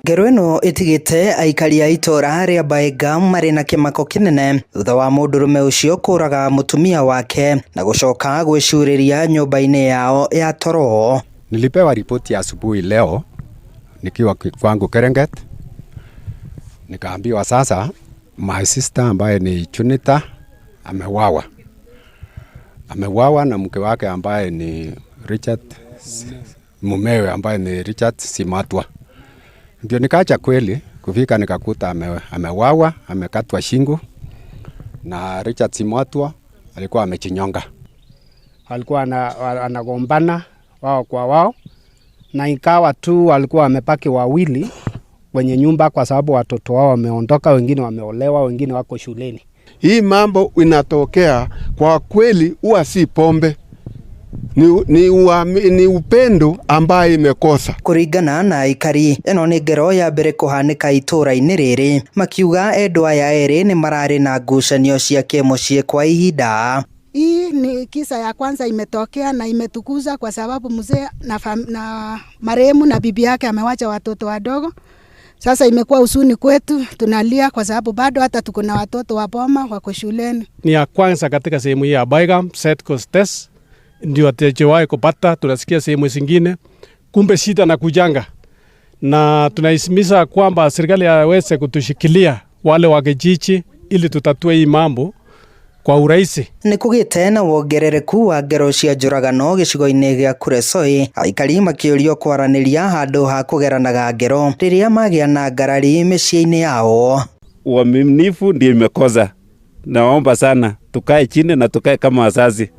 Ngero ĩno ĩtigĩte aikari a itũra rĩa Baegam marĩ na kĩmako kĩnene thutha wa mũndũrũme ũcio kũraga mũtumia wake na gũcoka gwĩcurĩria nyũmba-inĩ yao ya toro. Nilipewa ripoti ya asubuhi leo nikiwa kwangu Kerenget, nikaambiwa sasa my sister ambaye ni Junita ameuawa, ameuawa na mke wake ambaye ni Richard, mumewe ambaye ni Richard Simatwa. Ndio nikaja kweli kufika nikakuta ameuawa, amekatwa shingo na Richard Simatwa alikuwa amejinyonga. Alikuwa anagombana wao kwa wao, na ikawa tu walikuwa wamebaki wawili kwenye nyumba kwa sababu watoto wao wameondoka, wengine wameolewa, wengine wako shuleni. Hii mambo inatokea kwa kweli, huwa si pombe, ni upendo ambaye imekosa. Kũringana na aikari, ĩno nĩ ngero ya mbere kũhanĩka itũra-inĩ rĩrĩ, makiuga endwa aya erĩ nĩ mararĩ na ngucanio cia kĩmũciĩ kwa ihinda. Hii ni kisa ya kwanza imetokea na imetukuza kwa sababu mzee na marehemu na bibi yake amewacha watoto wadogo. Sasa imekuwa huzuni kwetu, tunalia kwa sababu bado hata tuko na watoto wa boma wako shuleni. Ni ya kwanza katika sehemu hii ya Baigam, South Coast ndio hatujawahi kupata, tunasikia sehemu zingine, kumbe shida na kujanga, na tunahimiza kwamba serikali aweze kutushikilia wale wa kijiji ili tutatue hii mambo kwa urahisi. Nĩ kũgĩte na wongerereku wa ngero cia njũragano gĩcigo-inĩ gĩa Kuresoi, aikari makĩũrio kwaranĩria handũ ha kũgeranaga ngero rĩrĩa magĩa na ngarari mĩciĩ-inĩ yao. Uaminifu ndio imekosa. Naomba sana tukae chini na tukae kama wazazi,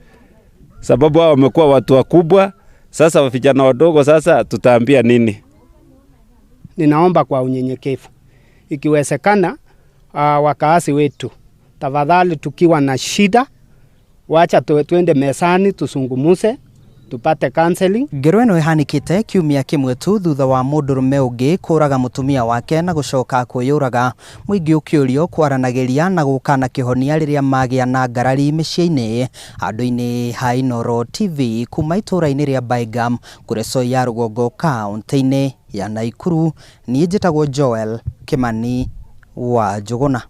sababu hao wamekuwa watu wakubwa. Sasa vijana wadogo sasa tutaambia nini? Ninaomba kwa unyenyekevu, ikiwezekana, wakaasi wetu, tafadhali, tukiwa na shida, wacha tuende mezani tusungumuze, tupate counseling. Ngero ĩno ĩhanĩkĩte kiumia kĩmwe tu thutha wa mũndũrũme ũngĩ kũraga mũtumia wake na gũcoka kwĩyũraga, mũingĩ ũkĩũrio kwaranagĩria na gũka na kĩhonia rĩrĩa magĩa na ngarari mĩciĩ-inĩ. Handũ-inĩ ha Inooro TV kuma itũra-inĩ rĩa Baegam, Kuresoi ya rũgongo, kaũntĩ-inĩ ya Naikuru, niĩ njĩtagwo Joel Kimani wa Njũgũna.